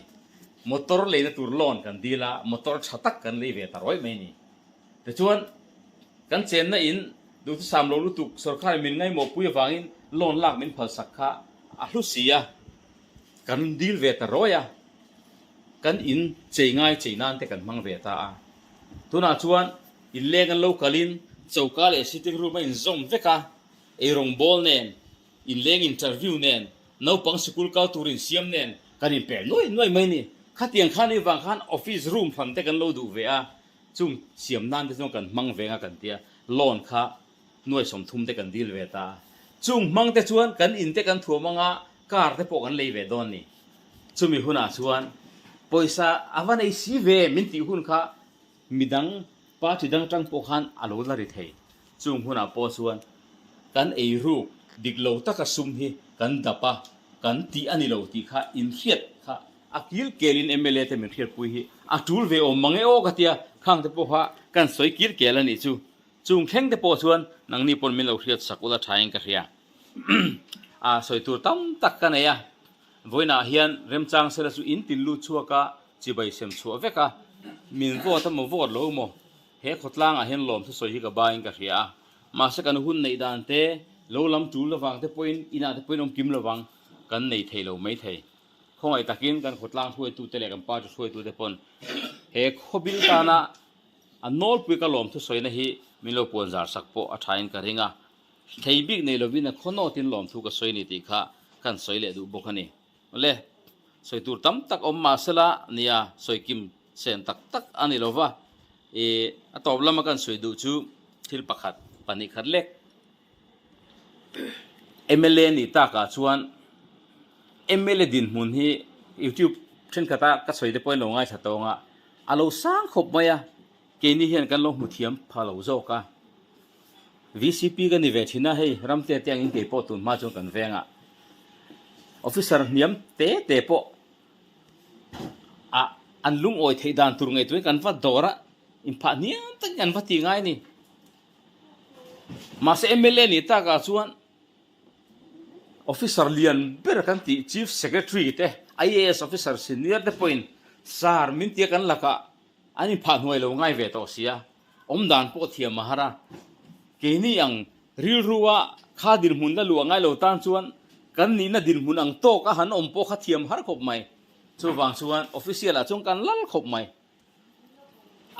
Motor leina tur loan kan dil a, motor tha tak kan lei ve ta rawih mai a ni. Tichuan, kan chenna in duhthusam lo lutuk sorkharin min ngaimawhpui avangin loan lak min phalsak kha a hlu si a, kan dil ve ta rawih a. Kan in chei ngai chei nan te kan hmang ve ta a. Tunah chuan inleng an lo kalin choka leh sitting room a inzawm vek a, eirawng bawl nen, inleng interview nen, naupang sikul kal tur insiam nen kan inpel nuai nuai mai a ni. Khatiang khan i vang khan office room hran te kan lo duh ve a, chung siam nan te chuan kan hmang ve ang a kan tia, loan kha nuai 30 te kan dil ve ta a. Chung hmang te chuan kan in te kan thuam anga car te pawh kan lei ve dawn a ni. Chumi hunah chuan pawisa a va nei si ve min tih hun kha midang party dang atang pawh khan a lo la ri thei. Chung hunah pawh chuan kan eiruk dik lo taka sum hi kan dap a, kan tih a ni lo tih kha inhriat kha a kil kelin mla te min hriatpui hi a tul ve awm mang e aw ka tia, khang te pawh kha kan sawi kil kel a nih chu. Chung thleng te pawh chuan nangni pawn min lo hriat sak ula thain ka hria. A sawi tur tam tak ka nei a, vawiinah hian remchang sela chu in tin lut chhuak a, chibai sem chhuah vek a, min vote emaw vote lo emaw he khawtlangah hian lawm thusawi hi ka bain ka hria a, mahse kan hun neih dan te, lo lam tul lovang te pawhin inah te pawhin awm kim lovang kan nei thei lo mai thei. Khawngaih takin kan khawtlang hruaitute leh kan party hruaitute pawn he khawbil tana A nawlpui ka lawm thusawina hi min lo puan zar sak pawh a thain ka ring a, thei bik nei lovin a khaw nawtin lawmthu ka sawi ni tih kha kan sawi leh duh bawk a ni. Awle, sawi tur tam tak awm mah sela nia sawi kim sen tak tak a ni lova, i a tawp lama kan sawi duh chu thil pakhat pahnih khat lek. Mla nih takah chuan mla dinhmun hi youtube thenkhat a ka sawi te pawhin lo ngaithla tawng a, a lo sang khawp mai a, keini hian kan lo hmu thiam pha lo zawk a. Vcp ka ni ve thin a, hei ram te te angin kei pawh tun hma chuan kan veng a, officer hniam te te pawh a an lungawi theih dan tur ngaihtuahin kan va dawr a, inphah hniam takin kan va ti ngai a ni. Mahse mla nih takah chuan officer lian ber kan tih Chief Secretary te, IAS officer senior te pawhin sir min tia kan lakah an inphah hnuai lo ngai ve tawh sia, awmdan pawh thiam a har a. Keini ang rilrua kha dinhmun la luah ngai lo tan chuan kan nihna dinhmun ang tawk a han awm pawh kha thiam har khawp mai. Chuvang chuan official ah chuan kan lal khawp mai.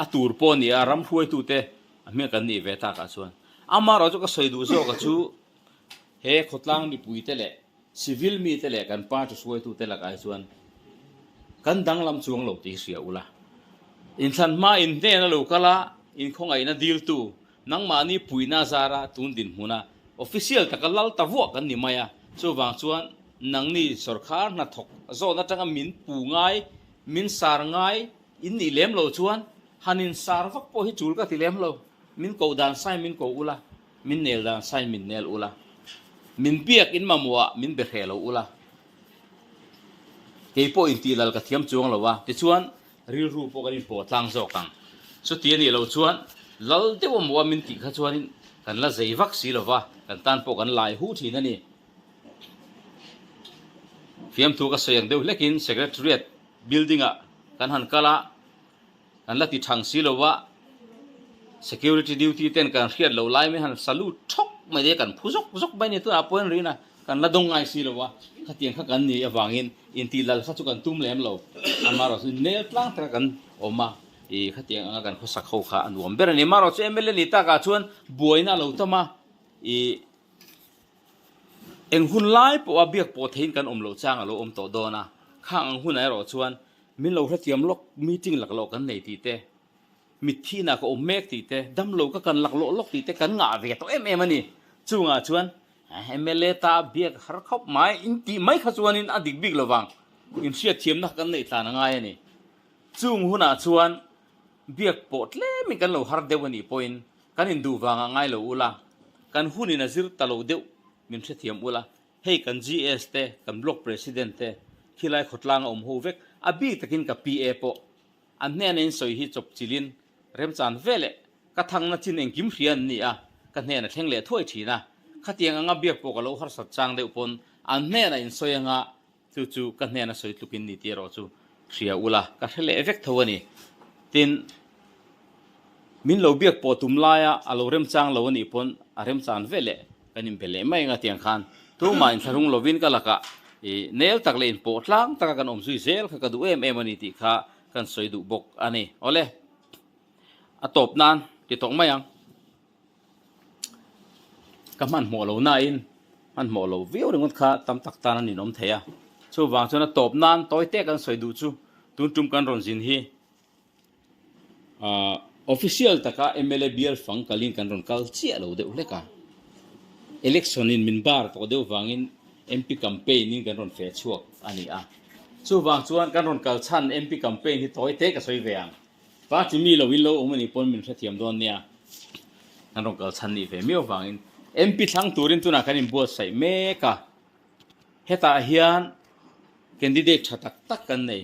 A tur pawh a ni a, ram hruaitute a hmel kan nih ve takah chuan. Amaherawh chu ka sawi duh zawkah chu he khawtlang mipuite leh civil mite leh kan party hruaitute lakah hi chuan kan danglam chuang lo tih hi hria ula. Inthlan hma in hnena lo kal a, inkhawngaihna diltu nangmahni puihna zara tun dinhmuna official taka lal ta vuah kan ni mai a. Chuvang chuan nangni sawrkhar hnathawk zawn atanga min pu ngai Min sar ngai in nih lem lo chuan han in sar vak pawh hi chul ka ti lem lo. Min koh dan sain min ko ula, min nel dan sain min nel ula, min biak in mamawh ah min be hreh lo ula. Kei pawh intih lal ka thiam chuang lo a, tichuan rilru pawh kan inpawh tlang zawk ang. Chuti a nih loh chuan lal deuh a maw a min tih kha chuanin kan la zei vak si lo va, kan tan pawh kan lai hu thin a ni. Fiamthu ka sawi ang deuh hlekin Secretariat building ah kan han kal a, kan la ti thang si lo a, security duty ten kan hriat loh lai mai han salute thawk mai te kan phu zawk zawk mai a ni, tunah pawhin rin a kan la dawng ngai si lo a, khatiang kha kan nih avangin intih lal kha chu kan tum lem lo, amaherawhchu nel tlang taka kan awm a, ih khatiang anga kan khawsak ho kha a nuam ber a ni, amaherawhchu mla ni takah chuan buaina a lo tam a, ih. Eng hun lai pawha biak pawh theiin kan awm loh chang a lo awm tawh dawn a, khang ang hunah erawh chuan min lo hrethiam lawk, meeting laklawh kan nei tih te, mitthi inah ka awm mek tih te, damlo ka kan laklawh lawk tih te kan ngah ve tawh em em a ni. Chungah chuan mla ta biak har khawp mai in tih mai kha chuanin a dik bik lovang, inhriatthiamna kha kan neih tlan a ngai a ni. Chung hunah chuan biak pawh tlemin kan lo har deuh a nih pawhin Kan induh vangah ngai lo ula, kan hunin a zir ta lo deuh min hrethiam ula, hei kan GS te, kan Block President te, khilai khawtlang a awm ho vek, a bik takin ka PA pawh an hnena in sawi hi chawp chilin remchan ve leh ka thangna chin engkim hria an ni a, ka hnena thleng leh thuai thin a, khatiang anga biak pawh ka lo harsat chang deuh pawn an hnena in sawi anga Chu chu ka hnena sawi tlukin ni tih erawh chu hria ula, ka hre leh vek tho a ni. Tin, min lo biak pawh tum laia a lo remchang lo a nih pawn a remchan ve leh kan inbe leh mai ang a tiang khan tumah inthlahrung lovin ka lakah. I nel tak leh inpawh tlang taka kan awm zui zel kha ka duh em em a ni tih kha kan sawi duh bawk a ni. Awle, a tawp nan ti tawk mai ang. Ka hmanhmawh lo nain hmanhmawh lo viau ringawt kha tam tak tan a ninawm thei a. Chuvang chuan a tawp nan tawi te kan sawi duh chu tun tum kan rawn zin hi Official taka mla bial fang kalin kan rawn kal chiah lo deuh hlek a. Election in min bar tawh deuh vangin MP campaign in kan rawn feh chhuak a ni a. Chuvang chuan kan rawn kal chhan MP campaign hi tawi te ka sawi ve ang. Party mi lo in lo awm a nih pawn min hrethiam dawn nia. Kan rawn kal chhan nih ve miau vangin MP thlang turin tunah kan inbuatsaih mek a. Hetah hian candidate tha tak tak kan nei.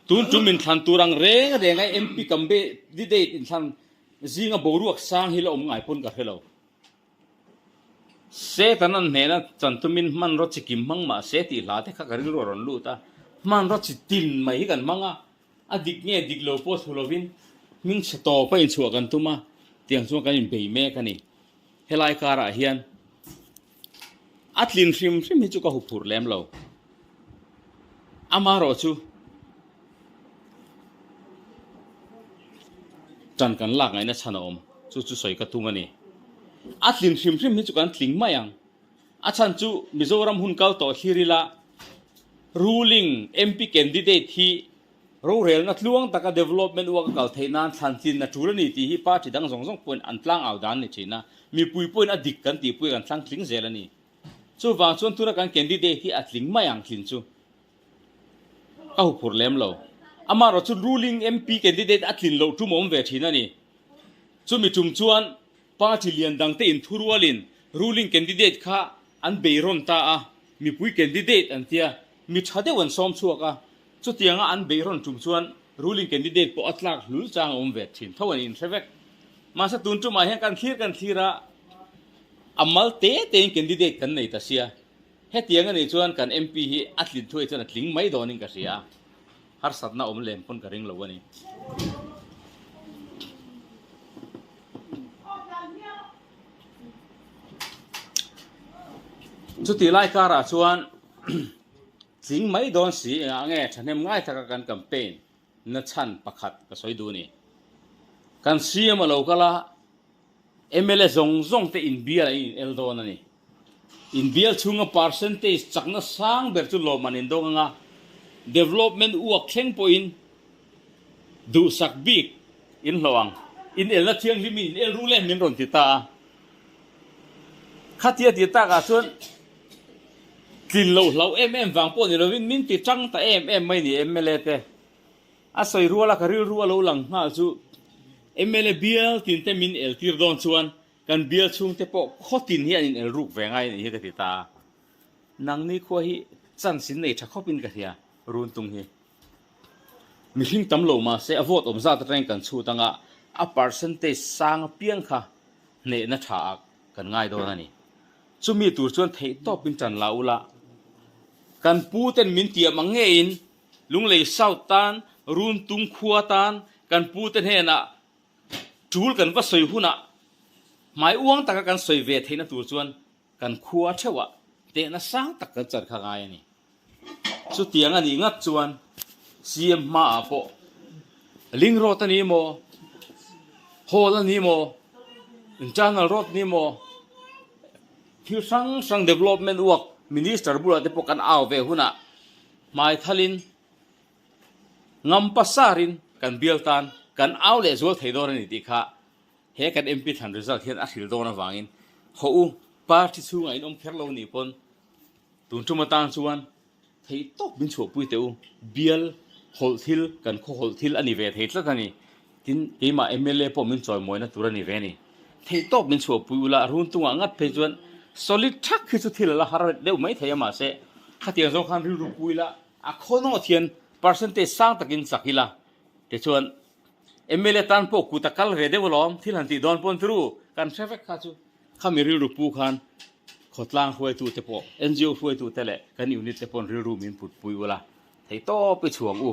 Tun tum inthlan tur ang reng reng a MP candidate inthlan zinga boruak sang hi la awm ngai pawn ka hre lo. Satan an hnehna chan tumin hmanraw chi kim hmang mah se tih hla te kha ka rilru a rawn lut a, hmanraw chi tin mai hi kan hmang a, a dik nge dik lo pawh thlu lovin hmingchhe tawp a inchhuah kan tum a, tiang chuan kan inbei mek a ni. Helai karah hian a tlin hrim hrim hi chu ka huphurh lem lo. Amaherawh chu tan kan lak ngaihna chhan a awm, chu chu sawi ka tum a ni. A tlin hrim hrim hi chu kan tling mai ang. A chhan chu Mizoram hun kal tawh thlir ila ruling MP candidate hi Rorelna tluang taka development uak a kal theih nan thlan tlin a tul a ni tih hi party dang zawng zawng pawhin an tlang au dan a ni thin a, mipui pawhin a dik kan tih pawhin kan thlang tling zel a ni. Chuvang chuan tuna kan candidate hi a tling mai ang tlin chu ka huphurh lem lo. Amaherawh chu ruling MP candidate a tlin loh tum a awm ve thin a ni. Chumi tum chuan party lian dangte inthurualin ruling candidate kha an beirawn ta a, mipui candidate an tia, mi tha deuh an sawm chhuak a, Chutianga an beihrawn tum chuan ruling candidate pawh a tlak hlul chang a awm ve thin tho a ni inhre vek. Mahse tun tumah hian kan thlir kan thlir a, a mal te tein candidate kan nei ta sia. Hetiang a nih chuan kan MP hi a tlin thuai chuan a tling mai dawnin ka hria a, harsatna awm lem pawn ka ring lo a ni. Chutih lai karah chuan Tling mai dawn si engah nge thahnem ngai taka kan campaign na chhan pakhat ka sawi duh ni. Kan CM a lo kal a, mla zawng zawng te inbial an in el dawn a ni. Inbial chhunga percentage chakna sang ber chu lawm an indawng anga development uak thleng pawhin duhsak bik in hlawh ang. Inelna thianghlim in inel rul e min rawn ti ta a. Khatia ti takah chuan Tlin loh hlauh em em vang pawh ni lovin min ti tang ta em em mai ni mla te. A sawi ruala ka rilru a lo lang nghal chu mla bial tin te min el tir dawn chuan kan bial chhung te pawh khaw tin hi an in el ruk ve ngai a nih hi ka ti ta a. Nangni khua hi chance in nei tha khawp in ka hria Runtung hi. Mihring tam lo mahse a vote awm zat atangin kan chhut anga a percentage sang apiang kha hnehna tha ah kan ngai dawn a ni. Chumi tur chuan theih tawpin ṭan la ula, kan pu ten min tiam ang ngeiin Lunglei South tan, Runtung khua tan kan pu te hnenah ṭul kan va sawi hunah hmai uang taka kan sawi ve theihna tur chuan kan khua theuhah tehna sang tak kan chan kha ngai a ni. Chutiang a nih ngat chuan CM hmaah pawh Ling Road a ni maw, Hall a ni maw, Internal Road a ni maw, thil hrang hrang development work Minister bulah te pawh kan au ve hunah hmai thalin ngam pasarin kan bial tan kan au leh zual thei dawn a ni tih kha he kan MP thlan result hian a hril dawn avangin haw u party chhungah in awm kher lo nih pawn Tun tum atang chuan theih tawp min chhuahpui teh u, bial hawlh thil, kan khaw hawlh thil a ni ve thei tlat a ni. Tin, keimah mla pawh min chawimawina tur a ni ve a ni. Theih tawp min chhuahpui ula, run tungah ngat phei chuan solid thak hi chu thil a la har deuh mai thei a mahse khatiang zawng khan rilru pui ila, a khaw nawt hian percentage sang takin chak ila tichuan mla tan pawh kut a kal ve deuh alawm, thil han tih dawn pawn turu kan hre vek kha chu. Khami rilru pu khan khawtlang hruaitute pawh, NGO hruaitute leh kan unit te paw'n rilru min putpui ula, thei tawp i chhuang u.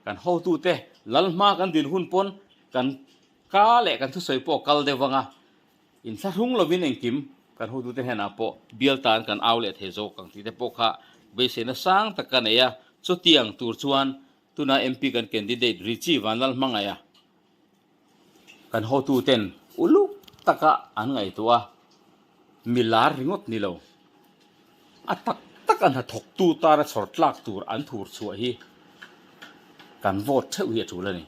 Kan hotute lal hma kan din hun pawn kan ka leh kan thusawi pawh kal deuh vang a, inthlahrung lovin engkim kan hotute hnenah pawh bial tan kan au leh thei zawk ang tih te pawh kha Beiseina sang tak ka nei a, chutiang tur chuan tuna MP kan candidate Richie Vanlalhmangaih a kan hotuten uluk taka an ngaihtuah a, mi lar ringawt ni lo. A tak tak a hnathawktu tana chhawr tlak tur an thur chhuah hi kan vote theuh hi a tul a ni.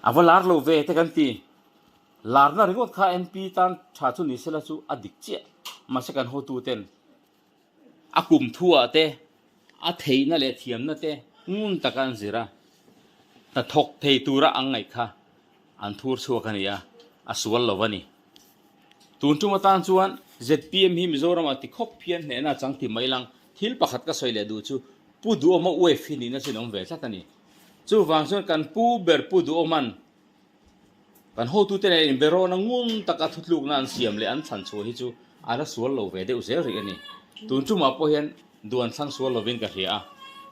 A va lar lo ve te kan ti. Larna ringawt kha MP tan tha chu ni sela chu a dik chiah. Mahse kan hotu ten a kum thuah te, a theihna leh thiamna te ngun taka an zir a, hnathawk thei tura ang ngaih kha an thur chhuak a ni a, a sual lo a ni. Tun tum atan chuan zpm hi Mizoramah ti khawp hian hnehna a chang ti mai lang. Thil pakhat ka sawi leh duh chu Pu Duhawma wave hi nihna chin awm ve tlat a ni. Chuvang chuan kan pu ber Pu Duhawman kan hotute nen inberawna ngun taka thutlukna an siam leh an chhan chhuah hi chu a la sual lo ve deuh zel rih a ni. Tun tumah pawh hian duan thlang sual lovin ka hria a,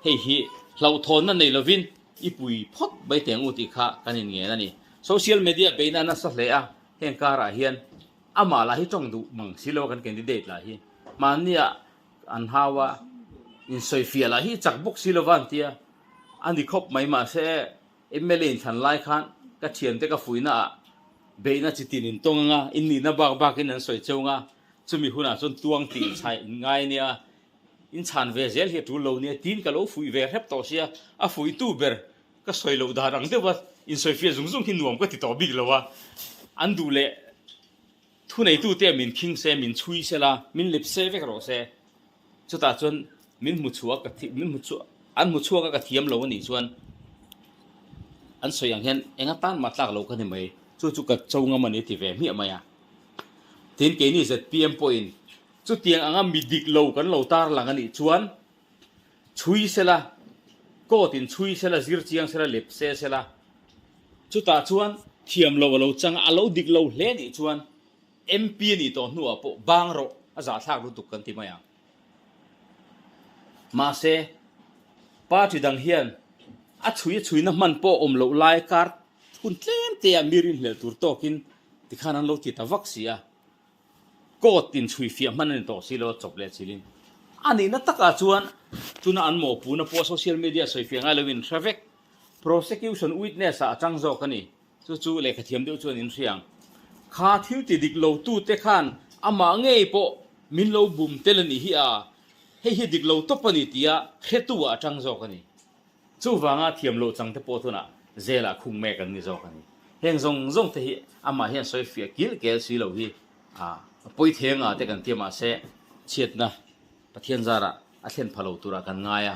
hei hi hlauhthawnna nei lovin i pui phawt mai teh ang u tih kha kan inngen a ni. Social media beihna a nasa hle a. Heng karah hian amah lah hi tawng duh mang si lo a kan candidate lah hi mahnia an hau a, insawifiah lah hi chak bawk si lo va an tia a ni khawp mai mahse mla inthlan lai khan ka thiante ka fuihna ah beihna chi tin in tawng anga in nihna bak bak in an sawi cheu anga chumi hunah chuan tuang tih inchhai in ngai ania in chhan ve zel hi a tul lo nia tiin ka lo fuih ve hrep tawh sia a fuihtu ber Ka sawi loh dan ang deuh a, insawifiah zung zung hi nuam ka ti tawh bik lo a, an duh leh thuneitute min khing se, min chhui se la, min lep se vek rawh se, chutah chuan min hmu chhuah ka thi, min hmu chhuah, an hmu chhuak a ka thiam lo a nih chuan an sawi ang hian eng atan mah tlak lo ka ni mai, chu chu ka cho ngam a ni ti ve hmiah mai a. Tin, keini zpm pawhin chutiang anga mi dik lo kan lo tarlang a nih chuan, Chhui sela, court in chhui sela, zir chiang sela, lep se sela, chutah chuan thiam lo a lo chang a, a lo dik lo hle nih chuan MP a nih tawh hnuah pawh bang rawh a zahthlak lutuk kan ti mai ang. Mahse, party dang hian a chhui a chhuina hman pawh awm loh lai kar hun tlem te ah mi rinhlelh tur tawkin tikhan an lo ti ta vak si a. Court in chhui fiah hman a ni tawh si lo a chawp leh chilin. A nihna takah chuan tuna an mawhpuna pawh social media sawi fiah ngai loin hre vek. Prosecution witness ah a tang zawk a ni. Chu chu lehkhathiam deuh chuan in hria ang. Kha thil ti dik lo tute khan amah ngei pawh min lo bum tel a nih hi a, hei hi dik lo tawp a ni tia hretu ah a tang zawk a ni. Chuvanga thiam loh chang te pawh tunah zelah khung mek an ni zawk a ni. Heng zawng zawng te hi amah hian sawi fiah kil kel si lo hi a pawi theng a te kan tia mahse chhiatna Pathian zarah a thlen pha lo turah kan ngai a.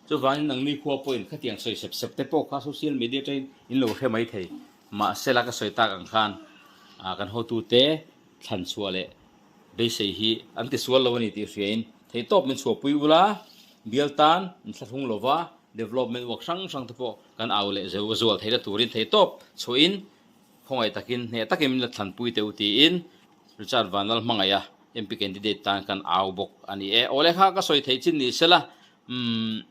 Chuvangin nangni khua pawhin khatiang sawi sep sep te pawh kha social media atangin in lo hre mai thei. Mahse la ka sawi tak ang khan kan hotute thlan chhuah leh Beisei hi an ti sual lo a ni tih hriain theihtawp min chhuahpui ula, bial tan min thlahlung lo va, development work hrang hrang te pawh kan au leh zeu zual theihna turin theihtawp chhuahin khawngaih takin hneh takin min la thlanpui teh u tiin Richard Vanlal hmangaih a MP candidate tan kan au bawk a ni e. Awle kha ka sawi theih chin ni sela umm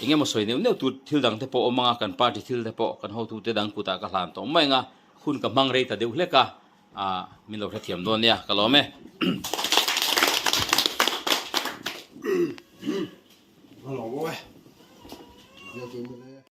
eng emaw sawi neuh neuh tur thil dang te pawh awm anga kan party thil te pawh kan hotute dang kutah ka hlan tawh mai anga hun ka hmang rei ta deuh hlek a. Ah, min lo hrethiam dawn nia, ka lawm e.